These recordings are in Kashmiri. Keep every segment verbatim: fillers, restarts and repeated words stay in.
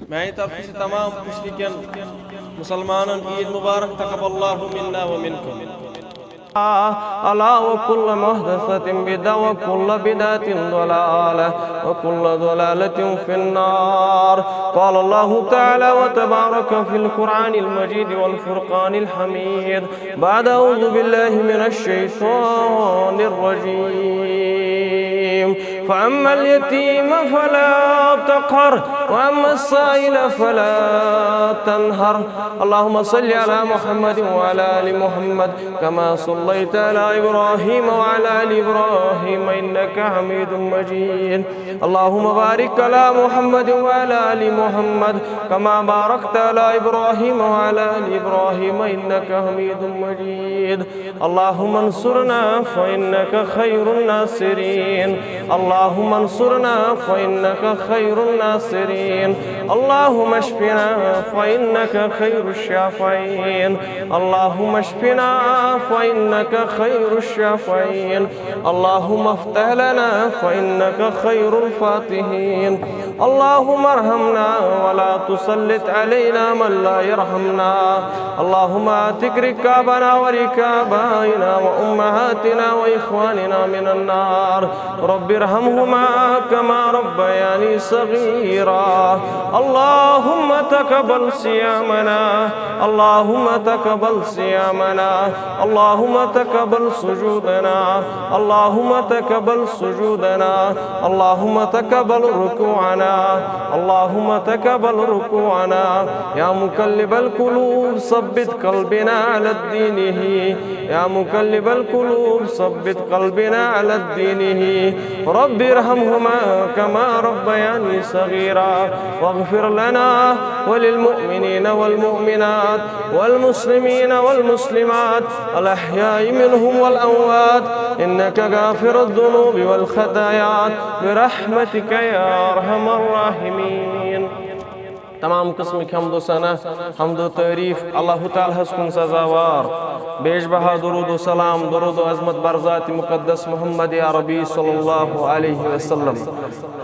میانہِ طرفہٕ چھِ تمام کٔشیٖرِ کٮ۪ن مُسلمانن عیٖد مُبارک، تقبل اللہ منا و منکم۔ ألا وكل محدثة بدعة وكل بدعة ضلالة وكل ضلالة في النار. قال الله تعالى وتبارك في القرآن المجيد والفرقان الحميد بعد أعوذ بالله من الشيطان الرجيم. فأما اليتيم فلا تقهر وأما السائل فلا تنهر. اللهم صل على محمد وعلى آل محمد كما صليت على إبراهيم وعلى آل إبراهيم إنك حميد مجيد. اللهم بارك على محمد وعلى آل محمد كما باركت على إبراهيم وعلى آل إبراهيم إنك حميد مجيد. اللهم انصرنا فإنك خير الناصرين. اللهم انصرنا فإنك خير الناصرين. اللهم اشفنا فإنك خير الشافعين. اللهم اشفنا فإنك خير الشافعين. اللهم افتح لنا فإنك خير الفاتحين. اللهم ارحمنا ولا تسلط علينا من لا يرحمنا. اللهم اعتق رقابنا ورقاب آبائنا وأمهاتنا وإخواننا من النار. رب ارحمهما كما ربياني صغيرا. اللهم تقبل صيامنا. اللهم تقبل صيامنا. اللهم تقبل سجودنا. اللهم تقبل سجودنا. اللهم تقبل ركوعنا. اللهم تقبل ركوعنا. يا مقلب القلوب ثبت قلبنا على دينه. يا مقلب القلوب ثبت قلبنا على دينه. رب ارحمهما كما ربياني صغيرا. واغفر لنا وللمؤمنين والمؤمنات والمسلمين والمسلمات الأحياء منهم والأموات إنك غافر الذنوب والخطايا برحمتك يا أرحم الراحمين. تمام قسمٕکۍ حمد و ثنا، حمد و تعریف اللہ تعالیٰ ہس کُن سزاوار۔ بیش بہا درود و سلام، درود و عظمت بر ذات مقدس محمد عربی صلی اللہ علیہ وسلم۔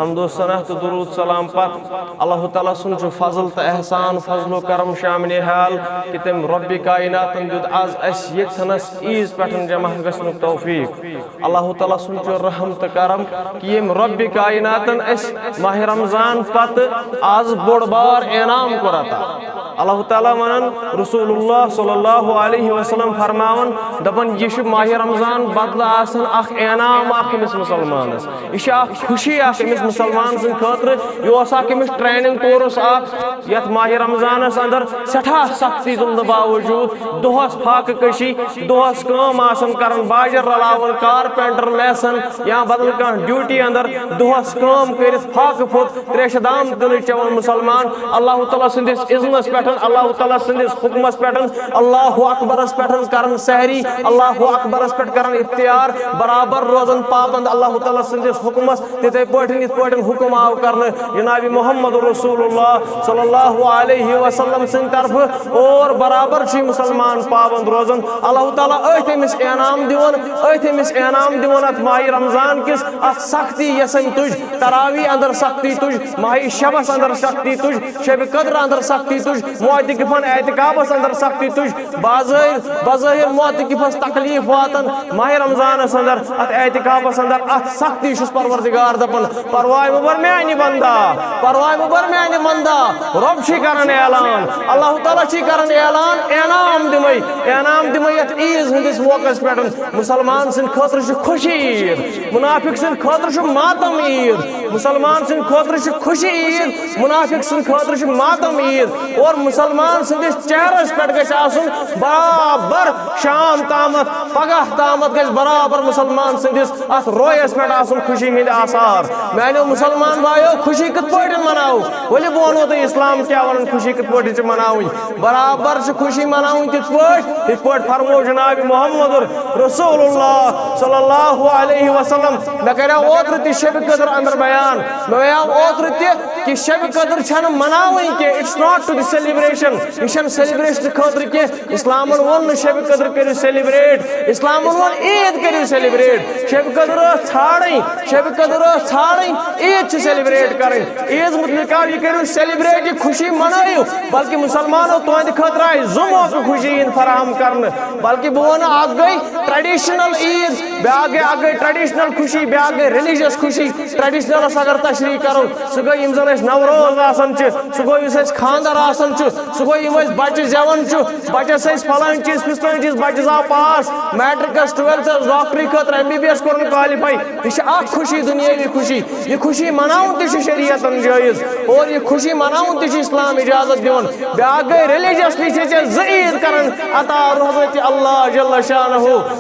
حمد و ثنا تہٕ درود سلام پتہٕ اللہ تعالیٰ سُنٛد چھُ فضل تہٕ احسان، فضل و کرم شامل حال کہِ تٔمۍ رۄبِ کائناتن دیُت از اسہِ ییٚتھنس عیٖز پٮ۪ٹھ جمع گژھنُک توفیق۔ اللہ تعالیٰ سُنٛد چھُ رحم تہٕ کرم کہِ ییٚمۍ رۄبِ کائناتن اسہِ ماہ رمضان پتہٕ از بوٚڑ بار انعام کوٚر عطا۔ اللہ تعالیٰ ونان، رسول اللہ صلی اللہ علیہ وسلم فرماوان، دپان، یہِ چھُ ماہ رمضان بدلہٕ آسان اکھ انعام اکھ أمِس مسلمانس۔ یہِ چھِ اکھ خوشی اکھ أمِس مسلمان سٕنٛدِ خٲطرٕ۔ یہِ اوس اکھ أمِس training course اکھ، یتھ ماہ رمضانس اندر سٮ۪ٹھاہ سختی تُلنہٕ باوجود دۄہس فاقہٕ کشی، دۄہس کٲم آسان کران، باجر رلاوان، carpenter، mason یا بدل کانٛہہ duty اندر دۄہس کٲم کٔرِتھ فاقہٕ پھوٚت، تریشہِ دام تہِ نہٕ چٮ۪وان مسلمان۔ اللہ تعالیٰ سٕنٛدِس اذنس پٮ۪ٹھ، اللہ تعالیٰ سٕنٛدِس حُکمس پٮ۪ٹھ، اللہ اکبرس پٮ۪ٹھ کران سحری، اللہ اکبرس پٮ۪ٹھ کران افطار، برابر روزان پابند اللہ تعالیٰ سٕنٛدِس حُکمس، تِتھے پٲٹھۍ یِتھ پٲٹھۍ حُکم آو کرنہٕ جناب محمد رسول اللہ صلی اللہ علیہ وسلم سٕنٛدِ طرفہٕ۔ اور برابر چھُ یہِ مسلمان پابند روزان، اللہ تعالیٰ أتھۍ أمِس انعام دِوان، أتھۍ أمِس انعام دِوان اتھ ماہِ رمضان کِس، اتھ سختی یۄس أمۍ تُج، تراویح اندر سختی تُج، ماہِ شبس اندر سختی تُج، شب قدر اندر سختی تُج، معتکفن اعتکافس اندر سختی تُج، بظٲہر، بظٲہر معتکفس تکلیف واتان ماہِ رمضانس اندر، اتھ اعتکافس اندر، اتھ سختی چھُس پروردگار دپان، پرواے مہ بر میانہِ بندا، پرواے مہ بر میانہِ بندا، رۄب چھُے کران اعلان، اللہ تعالیٰ چھُے کران اعلان، انعام دِمے، انعام دِمے یتھ عیٖز ہٕنٛدِس موقعس پٮ۪ٹھ۔ مسلمان سٕنٛدِ خٲطرٕ چھِ خوشی عیٖد، منافق سٕنٛدِ خٲطرٕ چھُ ماتم عیٖد۔ مسلمان سٕنٛدِ خٲطرٕ چھِ خوشی عیٖد، منافق سٕنٛدِ خٲطرٕ چھِ ماتم عیٖد۔ اور مسلمان سٕنٛدِس چہرس پٮ۪ٹھ گژھِ آسُن برابر شام تامتھ، پگاہ تامتھ گژھِ برابر مسلمان سٕنٛدِس اتھ رویس پٮ۪ٹھ آسُن خوشی ہٕنٛدۍ آثار۔ میانیو مسلمان بایو، خوشی کِتھ پٲٹھۍ مناوو؟ ؤلِو بہٕ ونو تۄہہِ اسلام کیٛاہ ونان، خوشی کِتھ پٲٹھۍ چھِ مناوٕنۍ۔ برابر چھِ خوشی مناوٕنۍ تِتھ پٲٹھۍ، یِتھ پٲٹھۍ فرموو جناب محمد رسول اللہ صلی اللہ علیہ وسلم۔ مےٚ کریو اوترٕ تہِ شبِ قدر اندر بیان، مےٚ ویاو اوترٕ تہِ کہ شب قدر چھنہٕ مناوٕنۍ کینٛہہ، it's not to the celebration، یہِ چھنہٕ سیلیبریشن خٲطرٕ کینٛہہ۔ اسلامن ووٚن نہٕ شب قدر کٔرِو سیلیبریٹ، اسلامن ووٚن عید کٔرِو سیلیبریٹ۔ شب قدر ٲس ژھانڈٕنۍ، شب قدر ٲس ژھانڈٕنۍ، عید چھِ سیلیبریٹ کرٕنۍ۔ عید متعلق آو یہِ کٔرِو سیلیبریٹ، یہِ خوشی منٲیِو، بلکہ مسلمانو تُہنٛدِ خٲطرٕ آیہِ زٕ موقعہٕ خوشی ہٕنٛدۍ فراہم کرنہٕ۔ بلکہ بہٕ وَنہٕ، اکھ گٔے ٹریڈیشنل عید، بیٛاکھ گٔے، اکھ گٔے ٹریڈیشنل خوشی، بیٛاکھ گٔے ریلیجس خوشی۔ ٹریڈیشنلس اگر تشریح کرو، سُہ گوٚو یِم زن أسۍ نوروز آسان چھِ، سُہ گوٚو یُس اَسہِ خانٛدر آسان چھُ، سُہ گوٚو یِم أسۍ بچہٕ زٮ۪وان چھُ، بچس أسۍ فلٲنۍ چیٖز فِستٲنۍ چیٖز، بچہٕ زاو پاس، میٹرکس، ٹُویلتھس، ڈاکٹری خٲطرٕ، ایم بی بی ایس کوٚرُن کالِفاے۔ یہِ چھِ اکھ خوشی، دُنیٲوی خوشی۔ یہِ خوشی مناوُن تہِ چھُ شریعتن جٲیز، اور یہِ خوشی مناوُن تہِ چھُ اسلام اجازت دِوان۔ بیٛاکھ گٔے ریلیجسلی چھِ ژےٚ زٕ عیٖد کران عطا حضرت اللہ جل شانہ،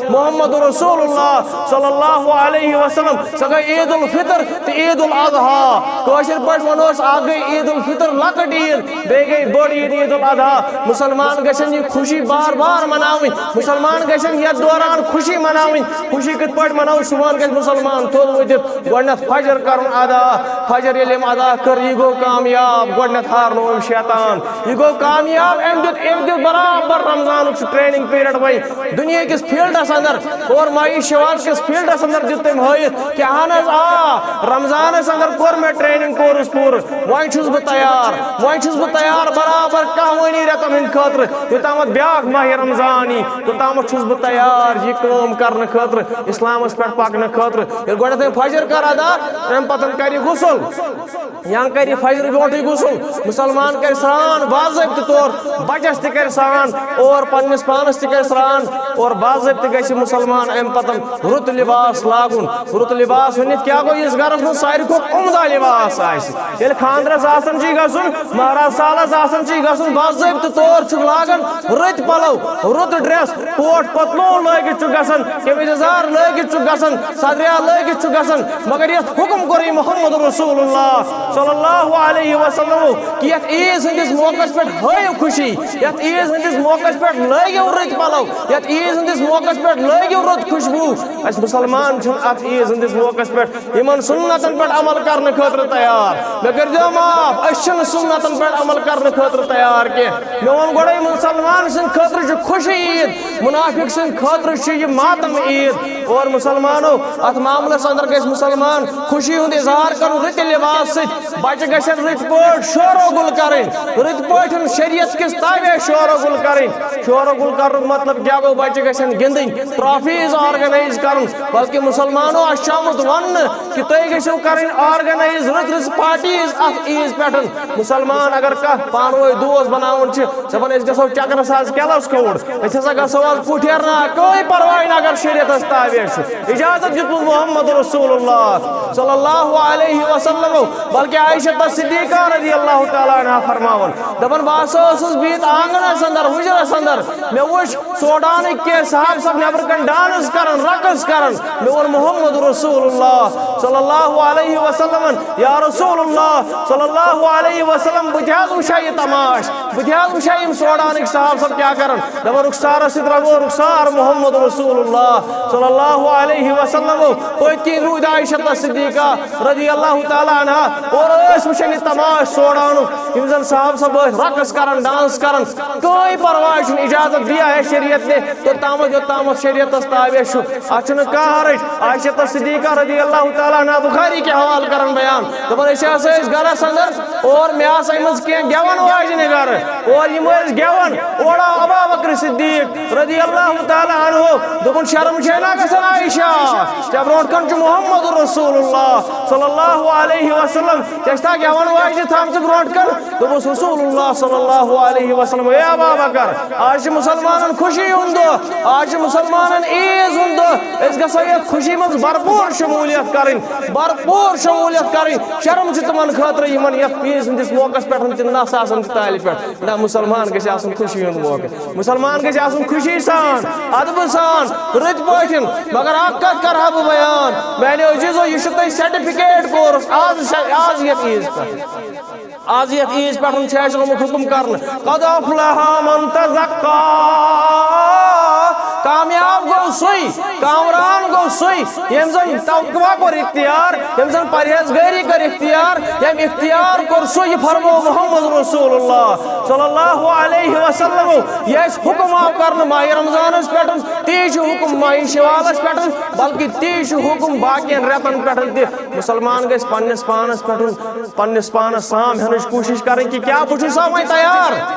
محمد رسول اللہ صلی اللہ علیہ وسلم۔ سۄ گٔے عید الفطر تہٕ عید الاضحیٰ۔ کٲشِر پٲٹھۍ وَنو أسۍ، اکھ گٔے عید الفطر لۄکٕٹ عیٖد، بیٚیہِ گٔے بٔڑ عیٖد، عید الاضحیٰ۔ مُسلمان گژھن یہِ خوشی بار بار مناوٕنۍ۔ مُسلمان گژھن یَتھ دوران خوشی مناوٕنۍ۔ خوشی کِتھ پٲٹھۍ مناوو؟ صُبحن گژھِ مُسلمان تھوٚد ؤتھِتھ گۄڈٕنٮ۪تھ فجر کَرُن ادا۔ فجر ییٚلہِ أمۍ ادا کٔر، یہِ گوٚو کامیاب۔ گۄڈٕنٮ۪تھ ہارنوو أمۍ شیطان۔ یہِ گوٚو کامیاب۔ أمۍ دیُت، أمۍ دیُت برابر رمضانُک سُہ ٹریننگ پیریڈ وۄنۍ دُنیا کِس فیلڈس اندر۔ اور ماہی شوال کِس فیلڈس اندر دیُت تٔمۍ ہٲیِتھ کہ اہن حظ آ، رمضانس اندر کوٚر مےٚ ٹریننگ کورس پوٗرٕ۔ وۄنۍ چھُس بہٕ تیار، وۄنۍ چھُس بہٕ تیار برابر کہوٲنی رٮ۪تن ہٕنٛدِ خٲطرٕ۔ یوٚتامَتھ بیٛاکھ ماہِ رمضان یی، توٚتامَتھ چھُس بہٕ تیار یہِ کٲم کرنہٕ خٲطرٕ، اِسلامَس پٮ۪ٹھ پَکنہٕ خٲطرٕ۔ ییٚلہِ گۄڈٕنٮ۪تھ أمۍ فجر کَر ادا، اَمہِ پَتہٕ کَرِ غسل۔ یا کَرِ فجرٕ برونٛٹھٕے غسل، مُسلمان کَرِ سرٛان باضٲبطہٕ طور، بَچَس تہِ کَرِ سرٛان اور پنٛنِس پانَس تہِ کَرِ سرٛان اور باضٲبطہٕ گژھِ مُسلمان اَمہِ پَتَن رُت لباس لاگُن۔ رُت لباس ؤنِتھ کیٛاہ گوٚو؟ یُس گَرَس منٛز ساروی کھۄتہٕ عمدہ لباس آسہِ۔ ییٚلہِ خانٛدرَس آسان چھُ گژھُن، مہراز سالَس آسان چھُ گژھُن، باضٲبطہٕ طور چھُکھ لاگان رٕتۍ پَلو، رُت ڈریس، کوٹ پتلون لٲگِتھ چھُ گژھان، قمیٖض یزار لٲگِتھ چھُ گژھان، صدریا لٲگِتھ چھُ گژھان، مگر یتھ حکم کوٚرُے محمد رسول اللہ صلی اللہ علیہ وسلم کہ یتھ عیٖد ہٕنٛدِس موقعس پٮ۪ٹھ ہٲیِو خوشی، یتھ عیٖد ہٕنٛدِس موقعس پٮ۪ٹھ لٲگِو رٕتۍ پلو، یتھ عیٖد ہٕنٛدِس موقعس پٮ۪ٹھ لٲگِو رُت خوشبوٗ۔ أسۍ مُسلمان چھِنہٕ اتھ عیٖد ہٕنٛدِس موقعس پٮ۪ٹھ یِمن سُنتن پٮ۪ٹھ عمل کرنہٕ خٲطرٕ تیار۔ مےٚ کٔرۍزیو معاف، أسۍ چھِنہٕ سُنتن پٮ۪ٹھ عمل کرنہٕ خٲطرٕ تیار کینٛہہ۔ مےٚ ووٚن گۄڈے، مُسلمان سٕنٛدِ خٲطرٕ چھُ خوشی عیٖد، مُنافِق سٕنٛدِ خٲطرٕ چھُ یہِ ماتم عیٖد۔ اور مُسلمانو، اتھ معاملس اندر گژھِ مُسلمان خوشی ہُنٛد اظہار کرُن رٕتہِ لباس سۭتۍ۔ بچہِ گژھن رٕتۍ پٲٹھۍ شور و گُل کرٕنۍ، رٕتۍ پٲٹھۍ شریعت کِس تابع شور و گُل کرٕنۍ۔ شور و گُل کرنُک مطلب کیٛاہ گوٚو؟ بچہِ گژھن گِنٛدٕنۍ، ٹرافیز آرگنائز کرُن۔ بلکہ مُسلمانو، اسہِ چھُ آمُت وننہٕ کہ تُہۍ گٔژھِو کرٕنۍ آرگنائز رٕژ رٕژ پارٹیز اتھ عیٖز پٮ۪ٹھ۔ مُسلمان اگر کانٛہہ پانہٕ وٲنۍ دوس بناوان چھِ، دپان أسۍ گژھو چکرس آز کیلس کھووُر، أسۍ ہسا گژھو آز پُٹھیر ناگ، کٕہٕنۍ پرواے نہٕ اگر شریعتس تابع چھُ، اجازت دیُتمُت محمد رسول اللہ صلی اللہ علیہ وسلم۔ بلکہ عائشہ صدیقہ رضی اللہ تعالیٰ عنہا فرماوان، دپان بہٕ ہسا ٲسٕس بِہِتھ آنگنس اندر، حجرس اندر، مےٚ وُچھ سوڈانٕکۍ کینٛہہ صحابہٕ صٲب نٮ۪برٕ کنہِ ڈانس کران، رقص کران۔ مےٚ ووٚن محمد رسول اللہ صلی اللہ علیہ وسلمن، یا رسول اللہ صلی اللہ علیہ وسلم، بہٕ تہِ حظ وٕچھا یہِ تماش، بہٕ تہِ حظ وٕچھا یِم سوڈانٕکۍ صحابہٕ صٲب کیٛاہ کران۔ دپان رخسارس سۭتۍ رلوو رخسار محمد رسول اللہ صلی اللہ علیہ وسلم۔ پٔتۍ کِنۍ روٗدۍ عائشہ صدیقہ رضی اللہ تعالیٰ عنہا اور ٲسۍ وٕچھان یہِ تماش سوڈانُک، یِم زن صحابہٕ صٲب ٲسۍ رقص کران، ڈانس کران۔ کٕہٕنۍ پرواے چھُنہٕ، اجازت دیا ہے شریعت نے، توٚتامتھ یوٚتامتھ شریعتس تابع چھُ، اتھ چھُنہٕ کانٛہہ حرج۔ عائشہ صدیقہ رضی اللہ تعالیٰ عنہا بخاری کہِ حوالہٕ کران بیان، دپان أسۍ ہسا ٲسۍ گرس اندر اور مےٚ آسہٕ أنۍمٕژ کینٛہہ گٮ۪ون واجنہِ گرٕ اور یِم ٲسۍ گٮ۪وان، اورٕ آو ابا بکر صدیق رضی اللہ تعالیٰ عنہ، دوٚپُن شرم چھے نا کھسان عائشہ، ژےٚ برونٛٹھ کن چھُ محمد رسول اللہ صلی اللہ علیہ وسلم، ژےٚ چھِ تھا گٮ۪ون واجنہِ تھامژٕ برونٛٹھ کن؟ دوٚپُس رسول اللہ صلی اللہ علیہ وسلم، اے ابا بکر، آز چھُ مُسلمانن خوشی ہُنٛد دۄہ، آز چھُ مُسلمانن عیٖز ہُنٛد دۄہ، أسۍ گژھو یتھ خوشی منٛز بھرپوٗر شموٗلیت کرٕنۍ، بھرپوٗر شموٗلیت کرٕنۍ۔ شرم چھِ تِمن خٲطرٕ یِمن یتھ عیٖز ہٕنٛدِس موقعس پٮ۪ٹھ تِم نس آسان چھِ تالہِ پٮ۪ٹھ۔ نہ، مُسلمان گژھِ آسُن خوشی ہُنٛد موقعہٕ، مُسلمان گژھِ آسُن خوشی سان، ادبہٕ سان، رٕتۍ پٲٹھۍ۔ مگر اکھ کتھ کرٕ ہا بہٕ بیان، میانیو عزیزو، یہِ چھُ تۄہہِ سرٹیفکیٹ کورس آز، آز یتھ عیٖز پٮ۪ٹھ۔ آز یتھ عیٖز پٮ۪ٹھ چھُ اَسہِ آمُت حُکُم کرنہٕ، قد افلح من تزکا، کامیاب گوٚو سُے، کامران گوٚو سُے، ییٚمۍ زَن تقویٰ کوٚر اختیار، ییٚمۍ زَن پرہیزگٲری کٔر اختیار، ییٚمۍ اختیار کوٚر سُہ، یہِ فرموو محمد رسول اللہ صلی اللہ علیہ وسلم۔ یہِ اَسہِ حُکم آو کرنہٕ ماہِ رمضانَس پٮ۪ٹھ، تی چھُ حُکم ماہِ شوالَس پٮ۪ٹھ، بلکہِ تی چھُ حُکم باقین رٮ۪تَن پٮ۪ٹھ تہِ۔ مُسلمان گژھِ پننِس پانَس پٮ۪ٹھ، پننِس پانَس سام ہٮ۪نٕچ کوٗشِش کرٕنۍ کہِ کیٛاہ بہٕ چھُسا وۄنۍ تیار؟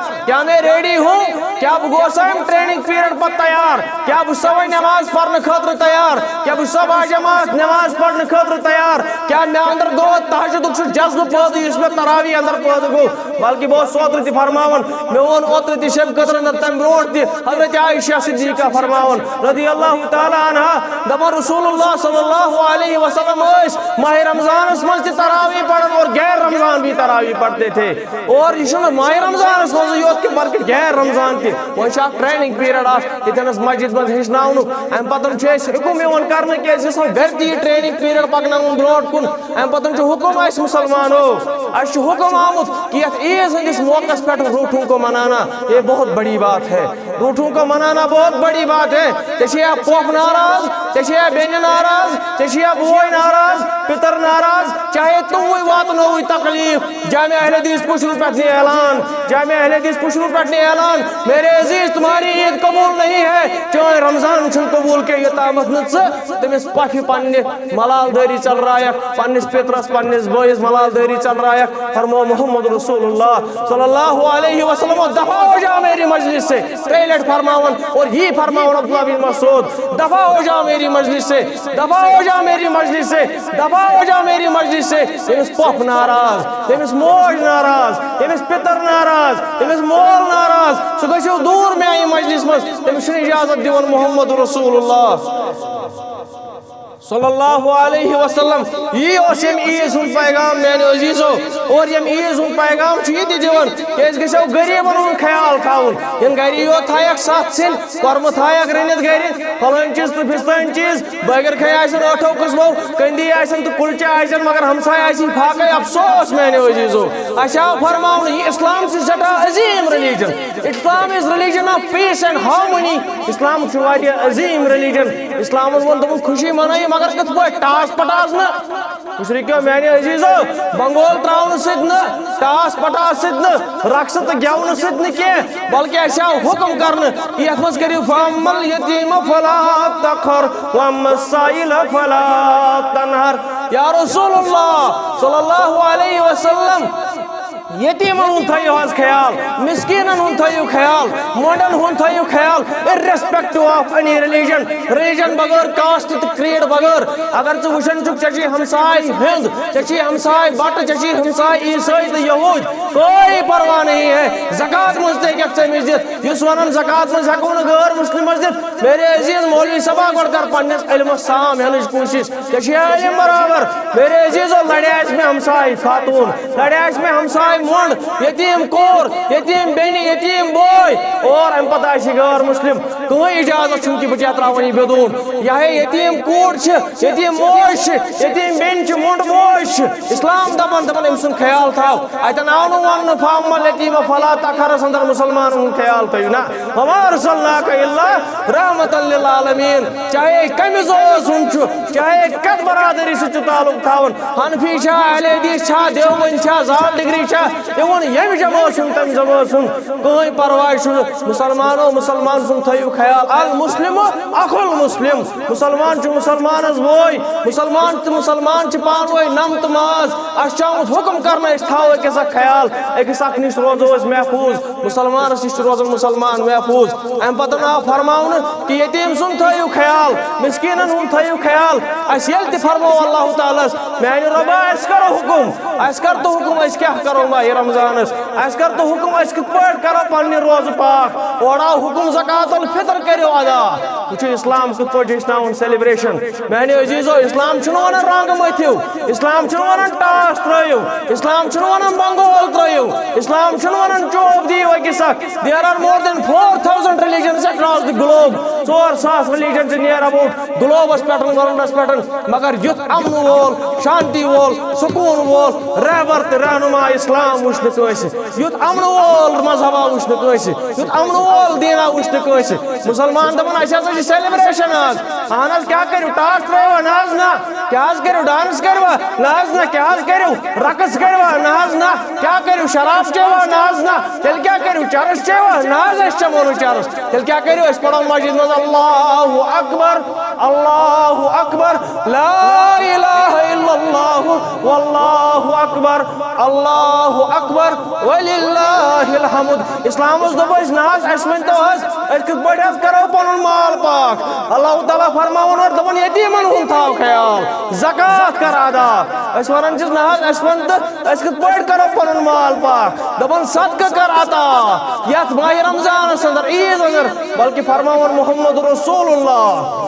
کیا میں ریڈی ہوں؟ کیا بہٕ گوسا اَمہِ ٹریننگ پیریڈ پتہٕ تیار؟ کیا بہٕ چھُسا وۄنۍ نماز پرنہٕ خٲطرٕ تیار؟ کیا بہٕ چھُسا باجماعت نماز پرنہٕ خٲطرٕ تیار؟ کیا مےٚ اندر گوٚو تہجدُک سُہ جذبہٕ پٲدٕ یُس مےٚ تراویح اندر پٲدٕ گوٚو؟ بلکہِ بہٕ اوسُس اوترٕ تہِ فرماوان، مےٚ ووٚن اوترٕ تہِ شب قدرن تہٕ تمہِ برونٹھ تہِ، حضرت عائشہ صدیقہ فرماوان رضی اللہ تعالیٰ عنہا، دپان رسول اللہ صلی اللہ علیہ وسلم ٲسۍ ماہِ رمضانس منٛز تہِ تراویح پران اور غیر رمضان بھی تراویح پڑھتے تھے۔ اور یہِ چھُنہٕ ماہِ رمضانس منٛزٕے یوت کہِ بلکہِ غیر رمضان تہِ۔ وۄنۍ چھُ اکھ ٹریننگ پیریڈ اکھ، ییٚتٮ۪نس مسجد منٛز ہیٚچھناونُک۔ امہِ پتہٕ چھُ اَسہِ حُکم یِوان کرنہٕ کہِ أسۍ یژھو گرِ تہِ یہِ ٹریننگ پیریڈ پکناوُن برونٛٹھ کُن۔ امہِ پتہٕ چھُ حُکم اَسہِ مُسلمانو، اَسہِ چھُ حُکم آمُت کہِ یَتھ عیٖذ ہٕنٛدِس موقعس پٮ۪ٹھ روٗٹھوں کو منانا، یہ بہت بڑی بات ہے۔ روٗٹھوں کو منانا بہت بڑی بات ہے۔ ژےٚ چھے یا پۄپھ ناراض، ژےٚ چھے یا بیٚنہِ ناراض، ژےٚ چھے یا بوے ناراض، پِتر ناراض، چاہے تُہُے واتنووُے تکلیف۔ جامع اہل حدیث پُشرُل پٮ۪ٹھ نے اعلان، جامع اہل حدیث پُشرُل پٮ۪ٹھ نے اعلان، میرے عزیز، تمہاری عید قبول نہیں ہے۔ چٲنۍ رمضان چھُنہٕ قبول کینٛہہ، یوٚتامَتھ نہٕ ژٕ تٔمِس پۄپھِ پننہِ ملال دٲری ژلرایکھ، پننِس پِترس، پننِس بٲیِس ملال دٲری ژلرایکھ۔ فرموو محمد رسول اللہ صلی اللہ علیہ وسلم، دفع ہو جاؤ میری مجلس سے۔ ترٛیٚیہِ لٹہِ فرماوان اور یی فرماوان عبداللہ بن مسعود، دفع ہو جاؤ میری مجلس سے، دفع ہو جاؤ میری مجلس سے، دفع ہو جاؤ میری مجلس سے۔ تٔمِس پۄپھ ناراض، تٔمِس موج ناراض، تٔمِس پِتر ناراض، تٔمِس مول ناراض، سُہ گٔژھِو دوٗر میانہِ مجلس منٛز۔ تٔمِس چھُنہٕ اجازت دِوان محمد رسول اللہ صلی اللہ علیہ وسلم۔ یی اوس ییٚمہِ عیٖذ ہُنٛد پیغام میانیو عزیزو۔ اور ییٚمہِ عیٖذ ہُنٛد پیغام چھُ یہِ تہِ دِوان کہِ أسۍ گژھو غریٖبن ہُنٛد خیال تھاوُن۔ یِم گری یوت تھایکھ ستھ سِنۍ، کۄرمہٕ تھایکھ رٔنِتھ گرِ، فلٲنۍ چیٖز تہٕ فِستٲنۍ چیٖز، بٲگِر کھنۍ آسن ٲٹھو قٕسمو، کٔنٛدی آسن تہٕ کُلچہِ آسن، مگر ہمسایہِ آسی فاقے۔ افسوس میانیو عزیزو، اسہِ آو فرماونہٕ، یہِ اسلام چھُ سٮ۪ٹھاہ عظیٖم religion۔ Islam is religion of peace and harmony۔ اسلام چھُ واریاہ عظیٖم religion۔ اسلامن ووٚن، دوٚپُن، خوشی منٲیِو، مگر کِتھ پٲٹھۍ؟ ٹاس پٹاس نہٕ۔ مشرکیو میانہِ عزیزو، بنگول تراونہٕ سۭتۍ نہٕ، ٹاس پٹاس سۭتۍ نہٕ، رقصہٕ تہٕ گٮ۪ونہٕ سۭتۍ نہٕ کینٛہہ، بلکہِ اسہِ آو حُکم کرنہٕ، یتھ منٛز کٔرِو، فَأَمَّا الْيَتِيمَ فَلَا تَقْهَرْ وَأَمَّا السَّائِلَ فَلَا تَنْهَرْ۔ یا رسول اللہ صلی اللہ علیہ وسلم، یتیمن ہُنٛد تھٲیِو حظ خیال، مسکیٖنن ہُنٛد تھٲیِو خیال، مۄنڈن ہُنٛد تھٲیِو خیال، irrespective of any religion، religion بغٲر، caste تہٕ creed بغٲر۔ اگر ژٕ وٕچھان چھُکھ، ژےٚ چھُے ہمساے ہیوٚنٛد، ژےٚ چھُے ہمساے بٹہٕ، ژےٚ چھُے ہمساے عیسٲے تہٕ یہوٗدۍ، کوئی پرواہ نہیں ہے۔ زکوٰۃ منٛز تہِ ہیٚککھ ژٕ أمِس دِتھ۔ یُس ونان زکوٰۃ منٛز ہٮ۪کو نہٕ غٲر مسلمس دِتھ، میرے عزیز مولوی صٲبا، گۄڈٕ کر پننِس علمس سام ہٮ۪نٕچ کوٗشِش۔ ژےٚ چھے عٲلِم برابر۔ میرے عزیزو، لڑِ آسہِ مےٚ ہمساے خاتوٗن، لڑِ آسہِ مےٚ ہمساے مۄنڈ، یتیٖم کوٗر، یتیٖم بیٚنہِ، یتیٖم بوے، اور امہِ پتہٕ آسہِ غٲر مسلم۔ کٕہٕنۍ اجازت چھُنہٕ کہِ بہٕ کیٛاہ ترٛاوَن یہِ بدوٗن۔ یہِ ہے یتیٖم کوٗر چھِ، یتیٖم موج چھِ، یتیٖم بیٚنہِ چھِ، مۄنڈ موج چھِ۔ اسلام دپان، دپان أمۍ سُنٛد خیال تھاو۔ اتٮ۪ن آو نہٕ وننہٕ، فَأَمَّا الْيَتِيمَ فَلَا تَقْهَرْ، اندر مسلمانن ہُنٛد خیال تھٲیِو نا۔ وما ارسلناک الا رحمتا للعالمین۔ چاہے کمہِ زوس ہُنٛد چھُ، چاہے کتھ برادری سۭتۍ چھُ تعلق تھاوان، حنفی چھا، اہل حدیث چھا، دیوبند چھا، زال ڈگری چھا، even ییٚمہِ جمٲژ ہُنٛد، تمہِ جمٲژ ہُنٛد، کٕہٕنۍ پرواے چھُنہٕ۔ مسلمانو، مسلمان سُنٛد تھٲیِو خیال۔ المسلم اخو المسلم، مسلمان چھُ مسلمانس بوے، مسلمان تہٕ مسلمان چھِ پانہٕ وٲنۍ نم تہٕ ماز۔ اسہِ چھُ آمُت حُکم کرنہٕ، أسۍ تھاوو أکِس اکھ خیال، أکِس اکھ نِش روزو أسۍ محفوٗظ۔ مسلمانس نِش چھُ روزان مسلمان محفوٗظ۔ امہِ پتہٕ آو فرماونہٕ کہِ یتیٖم سُنٛد تھٲیِو خیال، مسکیٖنن ہُنٛد تھٲیِو خیال۔ اسہِ ییٚلہِ تہِ فرموو اللہ تعالیٰ ہس، میانہِ رۄبا، اسہِ کرو حُکم، اسہِ کر تہٕ حُکم، أسۍ کیٛاہ کرو ماہِ رمضانس؟ اسہِ کر تہٕ حُکم، أسۍ کِتھ پٲٹھۍ کرو پننہِ روزٕ پاک؟ اورٕ آو حُکم، زکوٰۃ الفطر کٔرِو ادا۔ وٕچھِو، اسلام کِتھ پٲٹھۍ چھُ ہیٚچھناوان celebration۔ میانہِ عزیزو، اسلام چھُنہٕ ونان رنٛگ مٔتھِو، اسلام چھُنہٕ ونان ٹاس ترٲیِو، اسلام چھُنہٕ ونان بنگول ترٲیِو، اسلام چھُنہٕ ونان چوب دِیِو أکِس اکھ۔ There are more than four thousand religions across the globe. ژور ساس religion چھِ near about globeس پٮ۪ٹھ، worldس پٮ۪ٹھ۔ مگر یُتھ امن وول، شانتی وول، سکون وول رہبر تہٕ رہنما اسلام وٕچھ نہٕ کٲنٛسہِ۔ یُتھ امن وول مذہبا وٕچھ نہٕ کٲنٛسہِ۔ یُتھ امن وول دینا وٕچھ نہٕ کٲنٛسہِ۔ مسلمان دپان، اسہِ ہسا چھِ celebration آز۔ اہن حظ، کیٛاہ کٔرِو؟ ٹاس ترٲیوا؟ نہ حظ نہ۔ کیٛاہ حظ کٔرِو؟ Dance کٔرِوا؟ نہ حظ نہ۔ کیٛاہ حظ کٔرِو؟ رقص کٔرِوا؟ نہ حظ نہ۔ کیٛاہ کٔرِو؟ شراب چیٚوا؟ نہ حظ نہ۔ تیٚلہِ کیٛاہ کٔرِو؟ چرس چیٚوا؟ نہ حظ، أسۍ چیٚمو نہٕ چرس۔ تیٚلہِ کیٛاہ کٔرِو؟ أسۍ پرو مسجد منٛز، اللہ اکبر، اللہ اکبر، لا الہ الا اللہ، واللہ اکبر، اللہ اکبر، وللہ الحمد۔ اسلامس دوٚپ أسۍ، نہ حظ، اسہِ ؤنۍ تو حظ، أسۍ کِتھ پٲٹھۍ حظ کرو پنُن مال پاک؟ اللہ تعالیٰ فرماوان اورٕ، دپان، یتیٖمن ہُنٛد تھاو خیال، زکوٰۃ کر ادا۔ أسۍ ونان چھِس، نہ حظ، اسہِ ون تہٕ أسۍ کِتھ پٲٹھۍ کرو پنُن مال پاک؟ دپان، صدقہٕ کر عطا۔ یتھ ماہِ رمضانس اندر، عیٖد اندر، بلکہ فرماوان محمد رسول اللہ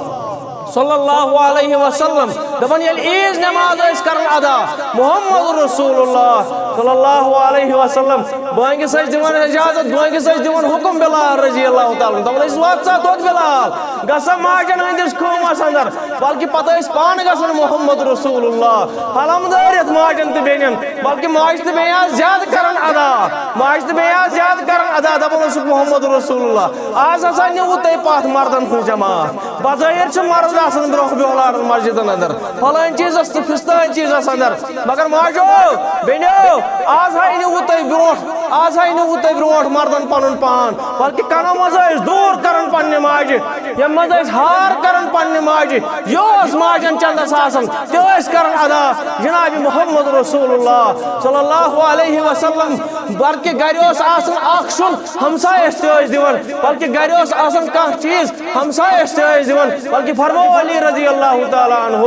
صلی اللہ علیہ وسلم، دپان، ییٚلہِ عیٖذ نماز ٲسۍ کران ادا، محمد رسول اللہ صلی اللہ علیہ وسلم، بٲنگِس ٲسۍ دِوان اجازت، بٲنگِس ٲسۍ دِوان حکم بلال رضی اللہ تعالیٰ عنہ، دپان ٲسۍ، وَتھ سا توٚت بلال، گژھ سا ماجن ہٕنٛدِس خۭمس اندر، بلکہِ پتہٕ ٲسۍ پانہٕ گژھان محمد رسول اللہ، حلم دٲرِتھ ماجن تہٕ بیٚنٮ۪ن، بلکہِ ماجہِ تہٕ بیٚنہِ آسہٕ زیادٕ کران ادا، ماجہِ تہٕ بیٚنہِ آسہٕ زیادٕ کران ادا، دپان اوسُکھ محمد رسول اللہ۔ آز ہسا نِوٕ تۄہہِ پتھ مردن ہٕنٛز جماعت۔ بظٲہِر چھِ مرد آسان برونٛہہ بیولارن مسجدن اندر، فلٲنۍ چیٖزس تہٕ فِستٲنۍ چیٖزس اندر۔ مگر ماجو، بیٚنیو، آز ہاے نِوٕ تۄہہِ برونٛٹھ، آز ہاے نِوٕ تۄہہِ برونٛٹھ مردن پنُن پان، بلکہِ کنو منٛز ٲسۍ دوٗر کران پننہِ ماجہِ، ییٚمہِ منٛز ٲسۍ ہار کران پننہِ ماجہِ۔ یہِ اوس ماجن چندس آسان، تہِ ٲسۍ کران ادا جناب محمد رسول اللہ صلی اللہ علیہ وسلم۔ بلکہِ گرِ اوس آسان اکھ سیُن، ہمسایس تہِ ٲسۍ دِوان، بلکہِ گرِ اوس آسان کانٛہہ چیٖز، ہمسایس تہِ ٲسۍ دِوان، بلکہِ فرموو علی رضی اللہ تعالیٰ عنہ،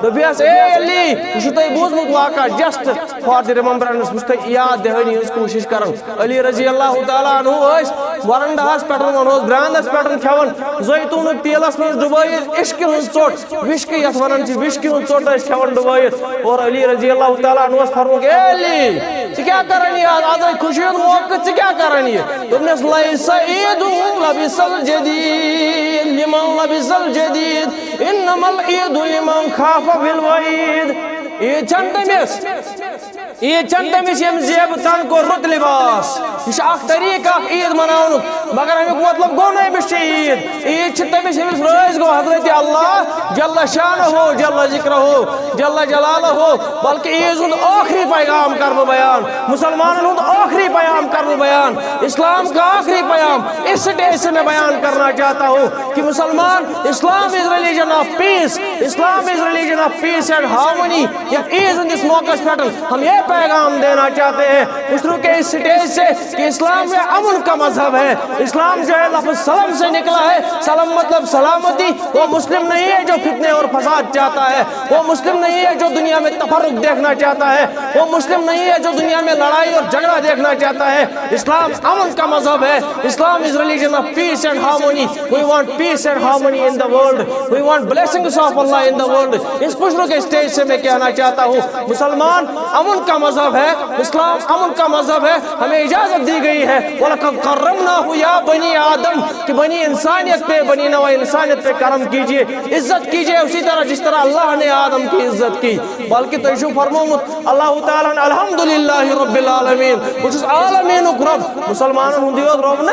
دوٚپیس، اے علی، یہِ چھُو تۄہہِ بوٗزمُت واقعہ، just for the remembrance، بہٕ چھُس تۄہہِ یاد دِہٲنی ہٕنٛز کوٗشِش کران۔ علی رضی اللہ تعالیٰ عنہ ٲسۍ ورنڈہس پٮ۪ٹھ، ونہوس برانٛدس پٮ۪ٹھ کھٮ۪وان، زیتونُک تیٖلس منٛز ڈُبٲیِتھ عشقہِ ہٕنٛز ژوٚٹ، وِشکہٕ یتھ ونان چھِ، وِشکہٕ ہٕنٛز ژوٚٹ ٲسۍ کھٮ۪وان ڈُبٲیِتھ۔ اور علی رضی اللہ تعالیٰ عنہ اوس فرمووُکھ، اے علی، ژٕ کیٛاہ کران یہِ آز؟ آز ہے خوشی ہُنٛد موقعہٕ، ژٕ کیٛاہ کران یہِ؟ دوٚپنس، لیس عیدہم لبس الجدید، لمن لبس الجدید، انما العید لمن خاف بالوعید۔ عید چھنہٕ تٔمِس، عید چھنہٕ تٔمِس ییٚمۍ زیبہٕ تن کوٚر رُت لباس۔ یہِ چھُ اکھ طریٖقہٕ اکھ عید مناونُک، مگر امیُک مطلب گوٚو نہٕ أمِس چھِ عید۔ عید چھِ تٔمِس ییٚمِس رٲضۍ گوٚو حضرت اللہ جل شانہ، جل ذکرہ، جل جلالہ، بلکہ عیز ہُنٛد ٲخری پیغام کرٕ بہٕ بیان، مسلمانن ہُنٛد ٲخری پیام کرٕ بہٕ بیان، اسلام کا آخری پیام اس سٹیج سے میں بیان کرنا چاہتا ہوں کہ مسلمان، Islam is religion of peace، Islam is religion of peace and harmony۔ یتھ عیز ہٕنٛدِس موقعس پٮ۪ٹھ ہم یہ پیغام دینا چاہتے ہیں، مشرق کے اس سٹیج سے، کہ اسلام میں امن کا مذہب ہے۔ اسلام جو ہے لفظ سلم سے نکلا ہے۔ سلم مطلب سلامتی۔ وہ مسلم نہیں ہے جو فتنے اور فساد چاہتا ہے، وہ مسلم نہیں ہے جو دنیا میں تفرق دیکھنا چاہتا ہے، وہ مسلم نہیں ہے جو دنیا میں لڑائی اور جھگڑا دیکھنا چاہتا ہے۔ اسلام امن کا مذہب ہے۔ Islam is religion of peace and harmony. We want peace and harmony in the world. We want blessings of Allah in the world. اس مشرق اسٹیج سے میں کہنا چاہتا ہوں، مسلمان امن کا مذہب ہے، اسلام امن کا مذہب ہے، ہمیں اجازت دی گئی ہے۔ وَلَقَدْ كَرَّمْنَا يَا بَنِي آدَمَ، کہ بنی انسانیت پہ، بنی نوع انسانیت پہ کرم کیجیے، عزت کیجیے اسی طرح جس طرح اللہ نے آدم کی عزت کی۔ بلکہ تۄہہِ چھُو فرمومُت اللہ تعالیٰ ہن، الحمدللہ رب العالمین، بہٕ چھُس عالمیٖنُک رب۔ مسلمانن ہُنٛدُے یوت رب نہ،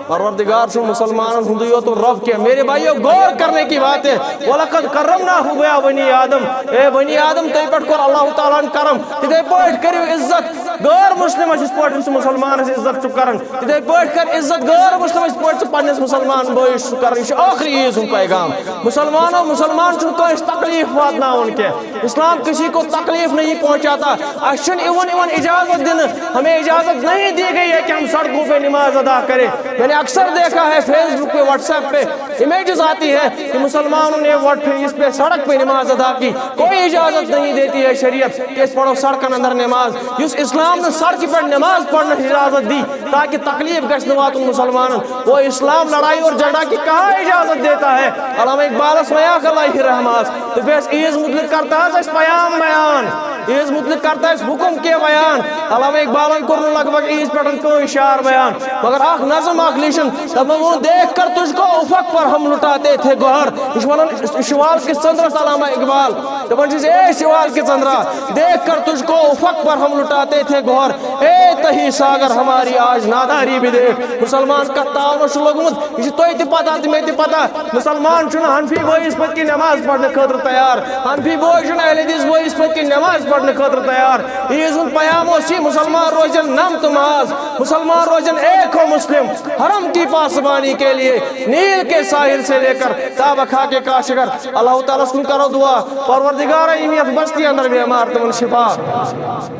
پروردگار چھُ مسلمانن ہُنٛدُے یوت رب کینٛہہ۔ میرے بھائیو، غور کرنے کی بات ہے۔ وَلَقَدْ كَرَّمْنَا يَا بَنِي آدَمَ، اے بنی آدم، تۄہہِ پٮ۪ٹھ کوٚر اللہ تعالیٰ ہن کرم، تِتھے پٲٹھۍ کٔرِو عزت غٲر مسلمس یِتھ پٲٹھۍ سُہ مسلمانس عزت چھُ کران، تِتھے پٲٹھۍ کر عزت غٲر مسلمس یِتھ پٲٹھۍ ژٕ پننِس مسلمان بٲیِس چھُ کران۔ یہِ چھُ ٲخری عیٖذ ہُنٛد پیغام۔ مسلمانو، مسلمان چھُنہٕ کٲنٛسہِ تکلیٖف واتناوُن کینٛہہ۔ اسلام کسی کو تکلیف نہیں پہنچاتا۔ اسہِ چھُنہٕ یِوان، یِوان اجازت دِنہٕ، ہمیں اجازت نہیں دی گئی ہے کہ ہم سڑکوں پہ نماز ادا کریں۔ میں نے اکثر دیکھا ہے Facebook پہ، WhatsApp پہ امیجز آتی ہے کہ مسلمانوں نے وٹ اس پہ سڑک پہ نماز ادا کی۔ کوئی اجازت نہیں دیتی ہے شریعت کہ أسۍ پرو سڑکن اندر نماز۔ یُس اسلام نہٕ سڑکہِ پٮ۪ٹھ نماز پرنس اجازت دی تاکہ تکلیف گژھِ نہٕ واتُن مسلمانن، وہ اسلام لڑائی اور جھگڑا کی کہاں اجازت دیتا ہے؟ علامہ اقبالس ویا غلائے رحماس۔ تو بیس عیز متعلق کرتا ہے اس پیام بیان۔ عیز متعلق کرتا اس حکم کے بیان۔ علامہ اقبالن کوٚر نہٕ لگ بھگ عیز پٮ۪ٹھ کٕہٕنۍ شعر بیان، مگر اکھ نظم اکھ لیچھن۔ تمو ووٚن، دیکھ کر تجھ کو افق پر ہم لٹاتے تھے گوہر۔ یہِ چھُ ونان شمال کِس ژندرس علامہ اقبال۔ دپان چھِس، اے شمال کے چندرا، دیکھ کر تجھ کو افق پر ہم لٹاتے تھے گوہر، اے تہی ساگر ہماری آج ناداری بھی دیکھ۔ مسلمان کتھ تاونس چھُ لوٚگمُت، یہِ چھُ تۄہہِ تہِ پتہ تہٕ مےٚ تہِ پتہ۔ مسلمان چھُنہٕ حنفی بٲیِس پٔتۍ کِنۍ نماز پرنہٕ خٲطرٕ تیار، حنفی بوے چھُنہٕ اہل حدیث بٲیِس پٔتۍ کِنۍ نماز پرنہٕ خٲطرٕ تیار۔ عیز ہُنٛد پیام اوس یہِ، مسلمان روزن نم تہٕ ماز، مسلمان روزن ایک ہو مسلم، حرم کی پاسبانی کے لیے نیل کے ساحل سے لے کر تابہ خاک کاشغر۔ اللہ تعالیٰ ہس کُن کرو دعا، پروردگارا، یِم یتھ بستی اندر بیمار، تِمن شفا۔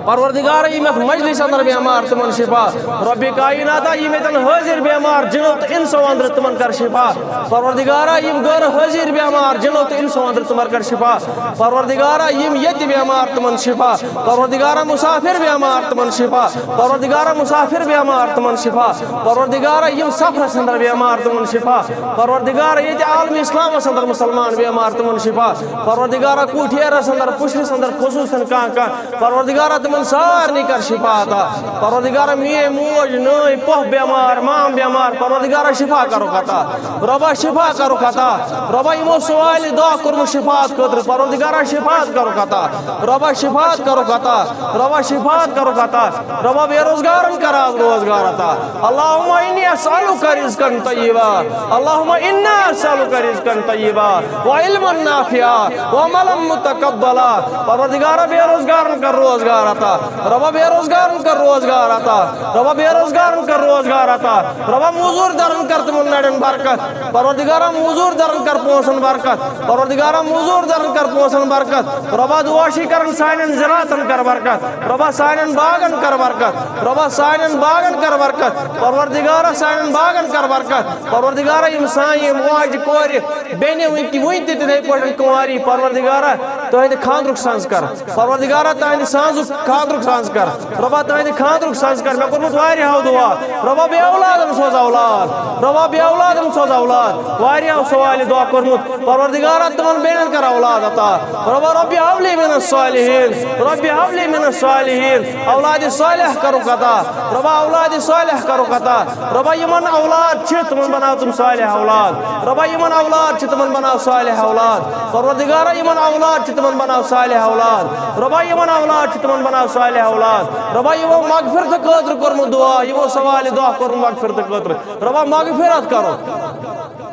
پروردگارا، یِم یتھ مجلس اندر بیمار، تِمن شفا۔ رب کائناتا، یِم ییٚتٮ۪ن حٲضِر بیمار جِنو تہٕ اِنسو اندر، تِمن کر شفا۔ پروردگارا، یِم غٲر حٲضِر بیمار جِنو تہٕ اِنسو اندر، تِمن کر شفا۔ پروردگارا، یِم ییٚتہِ بیمار، تِمن شفا۔ پروردگارا، مسافر بیمار، تِمن شفا۔ پروردگارا، مسافر بیمار، تِمن شفا۔ پروردگارا، یِم سفرس اندر بیمار، تِمن شفا۔ پروردگارا، ییٚتہِ عالم اسلامس اندر مسلمان بیمار، تِمن شفا۔ پروردگارا، کوٹھیرس اندر، پُشرِس اندر، خصوصاً کانٛہہ کانٛہہ، پروردگارا، تِمن سارنٕے کر شفا عطا۔ پروردگارا، میٲنۍ موج، نٲنۍ، پۄپھ بیمار، مام بیمار، پروردگارا، شفا کرُکھ عطا۔ رۄبا، شفا کرُکھ عطا۔ رۄبا، یِمو سوالہِ دعا کوٚرمُت شفاعت خٲطرٕ، پروردگارا، شفاعت کرُکھ عطا۔ رۄبا، شفاعت کرُکھ عطا۔ رۄبا، شفاعت کرُکھ عطا۔ رۄبا، بے روزگارن کر آز روزگار عطا۔ اللہم انی اسألک رزقا طیبا۔ اللہم انا اسألک رزقا طیبا و علما نافعا و عملا متقبلا۔ پروردگارا، بے روزگارن کر روزگار عطا۔ رۄبا، بے روزگارن کر روزگار عطا۔ رۄبا، بے روزگارن کر روزگار عطا۔ رۄبا، موزوٗر درن کر تِمن نرٮ۪ن برکت۔ پروردگارا، موزوٗر درن کر پونٛسن برکت۔ پروردگارا، موزوٗر درن کر پونٛسن برکت۔ رۄبا، دُعا چھِ کران سانٮ۪ن زِراعتن کر برکت۔ رۄبا، سانٮ۪ن باغن کر برکت۔ رۄبا، سانٮ۪ن باغن کر برکت۔ پروردگارا، سانٮ۪ن باغن کر برکت۔ پروردگارا، یِم سانہِ یِم ماجہِ کورِ، بیٚنہِ وٕنہِ تہِ، وٕنہِ تہِ تِتھَے پٲٹھۍ کُنواری، پروردگارا، تُہٕنٛدِ خانٛدرُک سنٛز کر۔ پروردگارا، تُہٕنٛدِ سانٛزُک خانٛدرُک سنٛز کر۔ رۄبا، تُہٕنٛدِ خانٛدرُک سنٛز کر۔ مےٚ کوٚرمُت واریاہو دُعا۔ رۄبا، بے اولادن سوز اولاد۔ رۄبا، بے اولادن سوز اولاد۔ واریاہو سوالہِ دُعا کوٚرمُت۔ پروردگارا، تِمن بیٚنٮ۪ن کر اولاد عطا۔ رۄبا، رب ہب لی من الصالحین۔ رب ہب لی من الصالحین۔ اولاد صالح کرُکھ عطا۔ رۄبا، اولاد صالح کرُکھ عطا۔ رۄبا، یِمن اولاد چھِ، تِمن بناو تِم صالح اولاد۔ رۄبا، یِمن اولاد چھِ، تِمن بناو صالح اولاد۔ پروردگارا، یِمن اولاد چھِ، تِمن بناو صالح اولاد۔ رۄبا، یِمن اولاد چھِ، تِمن بناو صالح اولاد۔ رۄبا، یِمو مغفرت خٲطرٕ کوٚرمُت دُعا، یِمو سوالہِ دُعا کوٚرمُت مغفرت خٲطرٕ۔ رۄبا، مغفرت کرو۔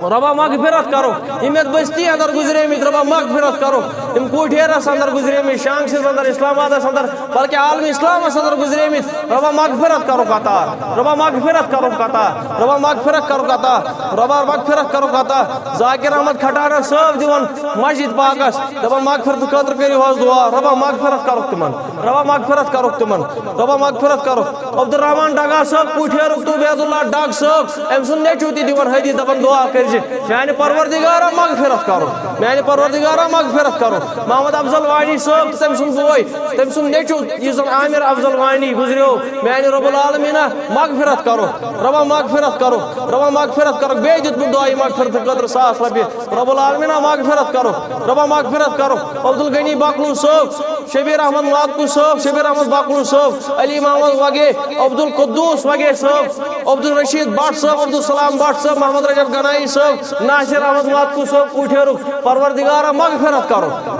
رۄبا، مغفرت کرو۔ یِم یتھ بستی اندر گُزریمٕتۍ، رۄبا، مغفرت کرو۔ یِم کوٹھیرس اندر گُزریمٕتۍ، شانگسس اندر، اسلام آبادس اندر، بلکہ عالم اسلامس اندر گُزریمٕتۍ، رۄبا، مغفرت کرُکھ عطا۔ رۄبا، مغفرت کرُکھ عطا۔ رۄبا، مغفرت کرُکھ عطا۔ رۄبا، مغفرت کرُکھ عطا۔ ذاکر احمد کھٹانہ صٲب دِوان مسجد پاکس، دپان مغفرت خٲطرٕ کٔرِو حظ دُعا۔ رۄبا، مغفرت کرُکھ تِمن۔ رۄبا، مغفرت کرُکھ تِمن۔ رۄبا، مغفرت کرُکھ۔ عبدالرحمان ڈگا صٲب، کوٹھیرُک، تہٕ عبید اللہ ڈگ صٲب، أمۍ سُنٛد نیٚچوٗ تہِ دِوان حدیث، دَپان دُعا کٔرۍ زِ، میٛانہِ پروردگارا مغفرت کرُن، میٛانہِ پروردگارا مغفرت کرُن۔ محمد افضل وانی صٲب تہٕ تٔمۍ سُنٛد بوے، تٔمۍ سُنٛد نیٚچوٗ، یُس زَن عامر افضل وانی گُزریو، میٛانہِ رب العالمیٖنا مغفرت کرُن، رۄبا مغفرت کرُن، رۄبا مغفرت کرُن۔ بیٚیہِ دیُتمُت دُعایہِ مغفرت خٲطرٕ ساس رۄپیہِ۔ رب العالمیٖنا مغفرت کرُن، رۄبا مغفرت کرُن۔ عبدالغنی بکلو صٲب، شبیر احمد ماتکو صٲب، شبیر احمد بکلو صٲب، علی محمد وگے، عبدالقدوس وگے صٲب، عبدالرشید بٹ صٲب، عبدالسلام بٹ صٲب، محمد رجب گنایی صٲب، ناصر احمد ماتکو صٲب کوٹھیرُک۔ پروردگارا مغفرت کرُن۔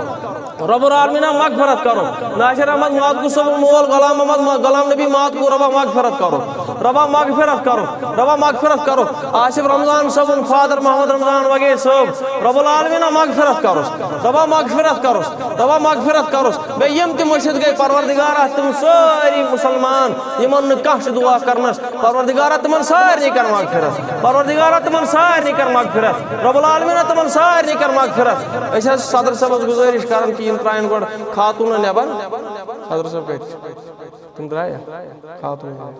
رب العالمیٖنا مغفرت کرُن۔ ناصر احمد ماتکو صٲبُن مول غلام محمد ما-، غلام نبی ماتکو، رۄبا مغفرت کرُن۔ رۄبا مغفرت کرُن۔ رۄبا مغفرت کرُن۔ آصف رمضان صٲبُن فادر محمد رمضان وگے صٲب، رب العالمیٖنا مغفرت کرُس۔ رۄبا مغفرت کرُس۔ رۄبا مغفرت کرُس۔ بیٚیہِ یِم تہِ مٔشِتھ گٔے، پروردگارا، تِم سٲری مُسلمان، یِمن نہٕ کانٛہہ چھُ دُعا کرنس، پروردگارا، تِمن سارنٕے کر مغفرت۔ پروردگارا، تِمن سارنٕے کر مغفرت۔ رب العالمیٖنا، تِمن سارنٕے کر مغفرت۔ أسۍ حظ چھِ صدر صٲبس گُزٲرِش کران کہِ یِم ترٛاون گۄڈٕ خاتوٗنن نٮ۪بر۔ صدر صٲب کتہِ چھِ؟ تِم درٛایہِ؟ خاتوٗن۔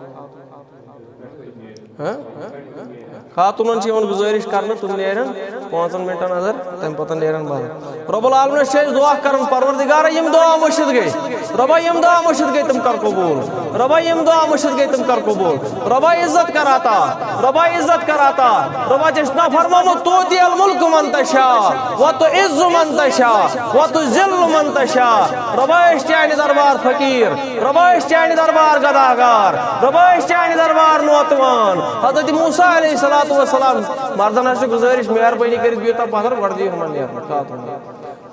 ہاں؟ خاتوٗنن چھِ یِوان گُزٲرِش کرنہٕ، تِم نیرن پانٛژن مِنٹن اندر، تَمہِ پتہٕ نیرن بنٛد۔ رب العالمینس چھِ أسۍ دعا کران، پروردگارا، یِم دعا مٔشِتھ گٔے، رۄبا، یِم دعا مٔشِتھ گٔے، تِم کر قبوٗل۔ رۄبا، یِم دعا مٔشِتھ گٔے، تِم کر قبوٗل۔ رۄبا، عزت کر عطا، رۄبا، عزت کر عطا۔ رۄبا، ژےٚ چھُنا فرمومُت، "تؤتی الملک من تشاء، وتعز من تشاء، وتذل من تشاء۔" رۄبا، أسۍ چھِ چانہِ دربار فقیٖر۔ رۄبا، أسۍ چھِ چانہِ دربار گداگار۔ رۄبا، أسۍ چھِ چانہِ دربار نوتوان۔ حضرت موسیٰ علیہ الصلوۃ والسلام، مردن حظ چھِ گُزٲرِش، مہربٲنی کٔرِتھ بِہِو تو پتھر، گۄڈٕ دِیِو یِمن نیرنہٕ خاتوٗن۔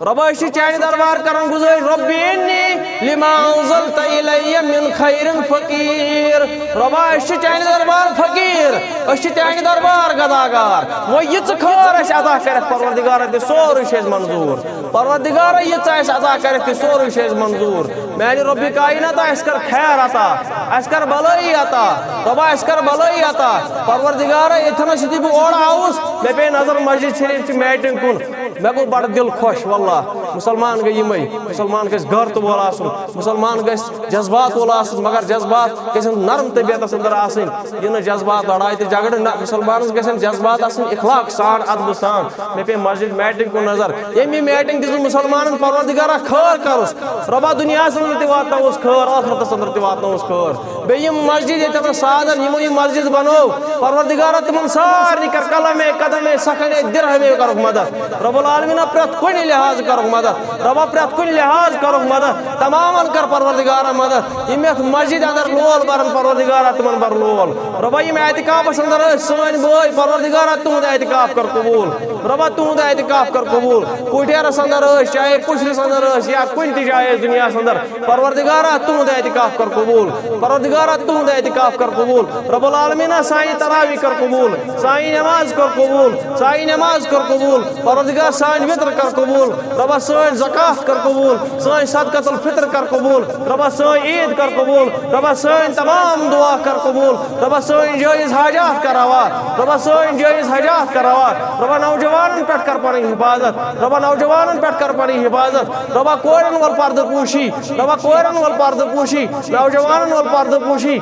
رۄبا، أسۍ چھِ چانہِ دربار کران گُزٲرِش، رب انی لما انزلت الی من خیر فقیر۔ رۄبا، أسۍ چھِ چانہِ دربار فقیٖر، أسۍ چھِ چانہِ دربار گداگار۔ وۄنۍ یہِ ژٕ خٲر اَسہِ عطا کَرَکھ، پروردگارا، دِ، سورُے چھُ اَسہِ منظوٗر۔ پروردگارا، یہِ ژٕ اَسہِ عطا کَرَکھ، تہِ سورُے چھُ اَسہِ منظوٗر۔ میانہِ رۄبِ کائنات، اَسہِ کر خیر عطا، اَسہِ کر بلٲیی عطا۔ رۄبا، اَسہِ کر بلٲیی عطا۔ پروردگارا، ییٚتھٮ۪نَس یُتھُے بہٕ اورٕ آوُس، مےٚ پیٚیہِ نظر مسجد شریف چہِ میٹنگ کُن۔ مےٚ گوٚو بڑٕ دِل خۄش، واللہ۔ مُسلمان گٔے یِمے۔ مُسلمان گژھِ غٲرتہٕ وول آسُن۔ مُسلمان گژھِ جذبات وول آسُن، مگر جذبات گژھن نرم طبیعتس اندر آسٕنۍ۔ یہِ نہٕ جذبات، لڑایہِ تہٕ جھگڑٕ نہ، مُسلمانس گژھن جذبات آسٕنۍ اخلاق سان، ادبہٕ سان۔ مےٚ پیٚیہِ مسجد میٹنگ کُن نظر۔ ییٚمہِ میٹنگ دِژ مُسلمانن پروردگارا خٲر کرُس۔ رۄبا، دُنیاہس اندر تہِ واتناوُس خٲر، ٲخرتس اندر تہِ واتناوُس خٲر۔ بیٚیہِ یِم مسجد ییٚتٮ۪تھ سادن یِمو یہِ مسجد بنٲو، پروردگارا، تِمن سارنٕے کر قلمے قدمے سخنے درہمے کرُکھ مدد۔ رب العالمینہ، پرٛٮ۪تھ کُنہِ لحاظ کرُکھ مدد۔ رۄبا، پرٛٮ۪تھ کُنہِ لحاظ کرُکھ مدد۔ تمامن کر پروردگارا مدد۔ یِم یتھ مسجد اندر لول برن، پروردگارا، تِمن بر لول۔ رۄبا، یِم اعتکافس اندر ٲسۍ سٲنۍ بٲے، پروردگارا، تُہُنٛد اعتکاف کر قبوٗل۔ رۄبا، تُہُنٛد اعتکاف کر قبوٗل۔ کُٹھیرس اندر ٲسۍ، چاہے پُشرِس اندر ٲسۍ، یا کُنہِ تہِ جایہِ ٲسۍ دُنیاہس اندر، پروردگارا، تُہُنٛد اعتکاف کر قبوٗل۔ پروردگارا، تُہُنٛد اعتکاف کر قبوٗل۔ رب العالمینہ، سانہِ تراویح کر قبوٗل، سانہِ نماز کر قبوٗل، سانہِ نماز کر قبوٗل۔ پروردگار، سانہِ وطر کر قبوٗل۔ رۄبا، سٲنۍ زکوٰۃ کر قبوٗل، سٲنۍ صدقۃ الفطر کر قبوٗل۔ رۄبا، سٲنۍ عیٖد کر قبوٗل۔ رۄبا، سٲنۍ تمام دُعا کر قبوٗل۔ رۄبا، سٲنۍ جٲیز حاجات کر روا۔ رۄبا، سٲنۍ جٲیز حاجات کر روا۔ رۄبا، نوجوانن پٮ۪ٹھ کر پنٕنۍ حفاظت۔ رۄبا، نوجوانن پٮ۪ٹھ کر پنٕنۍ حفاظت۔ رۄبا، کورٮ۪ن وول پردٕ پوشی۔ رۄبا، کورٮ۪ن وول پردٕ پوشی۔ نوجوانن وول پردٕ پوشی۔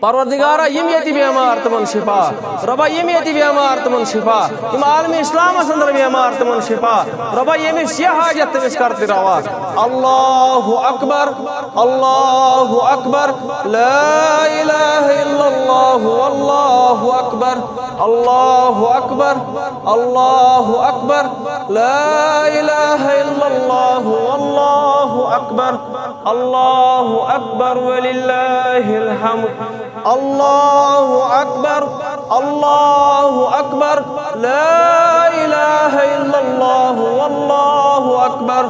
پروردگارا، یِم ییٚتہِ بیمار، تِمن شفا۔ رۄبا، یِم ییٚتہِ بیمار، تِمن شفا۔ یِم عالمِ اسلامس اندر بیمار، تِمن شفا۔ رۄبا، ییٚمِس یہِ حاجت، تٔمِس کر تہِ روا۔ اللہ اکبر، اللہ اکبر، لا الہ الا اللہ، اللہ اکبر، اللہ اکبر، اللہ اکبر، لا الہ الا اللہ، اللہ اکبر، اللہ اکبر، وللہ الحمد۔ اللہ اکبر، اللہ اکبر، لا الہ الا اللہ، اللہ اکبر،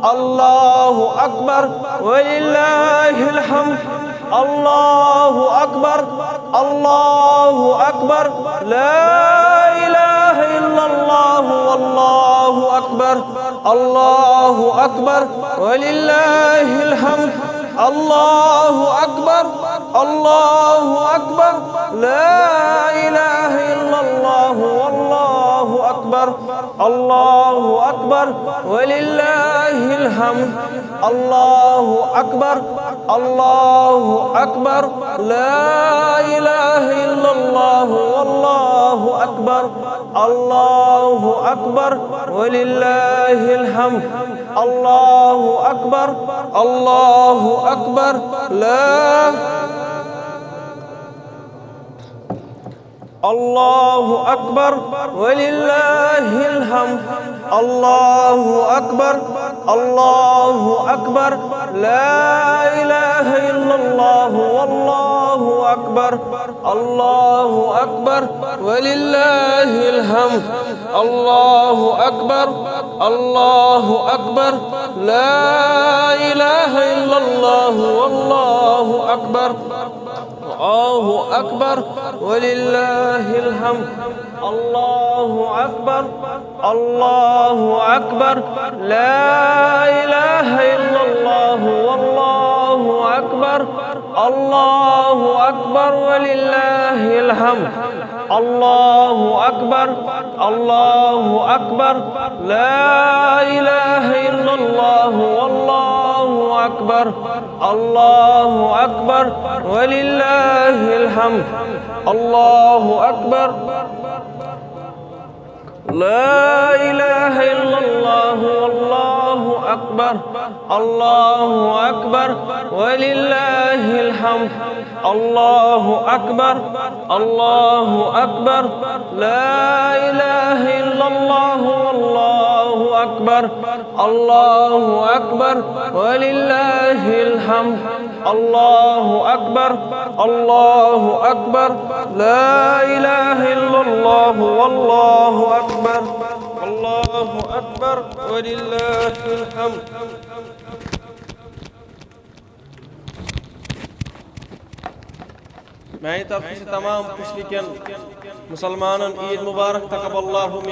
اللہ اکبر، وللہ الحمد۔ اللہ اکبر، اللہ اکبر، لا الہ الا اللہ، اللہ اکبر، اللہ اکبر، وللہ الحمد۔ اللہ اکبر، اللہ اکبر، لا الہ الا اللہ، اللہ اکبر، اللہ اکبر، وللہ الحمد۔ اللہ اکبر، اللہ اکبر، لا الہ الا اللہ، اللہ اکبر، اللہ اکبر، وللہ الحمد۔ اللہ اکبر، اللہ اکبر، لا اللہ اکبر، وللہ الحمد۔ اللہ اکبر، اللہ اکبر، لا الہ الا اللہ، اللہ اکبر، اللہ اکبر، وللہ الحمد۔ اللہ اکبر، اللہ اکبر، لا الہ الا اللہ، اللہ اکبر، اللہ اکبر، وللہ الحمد۔ اللہ اکبر، اللہ اکبر، لا الہ الا اللہ، اللہ اکبر، اللہ اکبر، وللہ الحمد۔ اللہ اکبر، اللہ اکبر، لا الہ الا اللہ، اللہ أكبر، الله أكبر، ولله الحمد. الله أكبر. لا إله إلا الله، والله أكبر. الله أكبر، ولله الحمد. الله أكبر، الله أكبر. لا إله إلا الله، والله أكبر. الله أكبر، ولله الحمد. الله أكبر، الله أكبر. لا إله إلا الله، والله أكبر. الله أكبر، ولله الحمد. میانہِ طرفہٕ چھِ تمام کشمیٖر کٮ۪ن مسلمانن عید مبارک۔ تقبل اللہ منا۔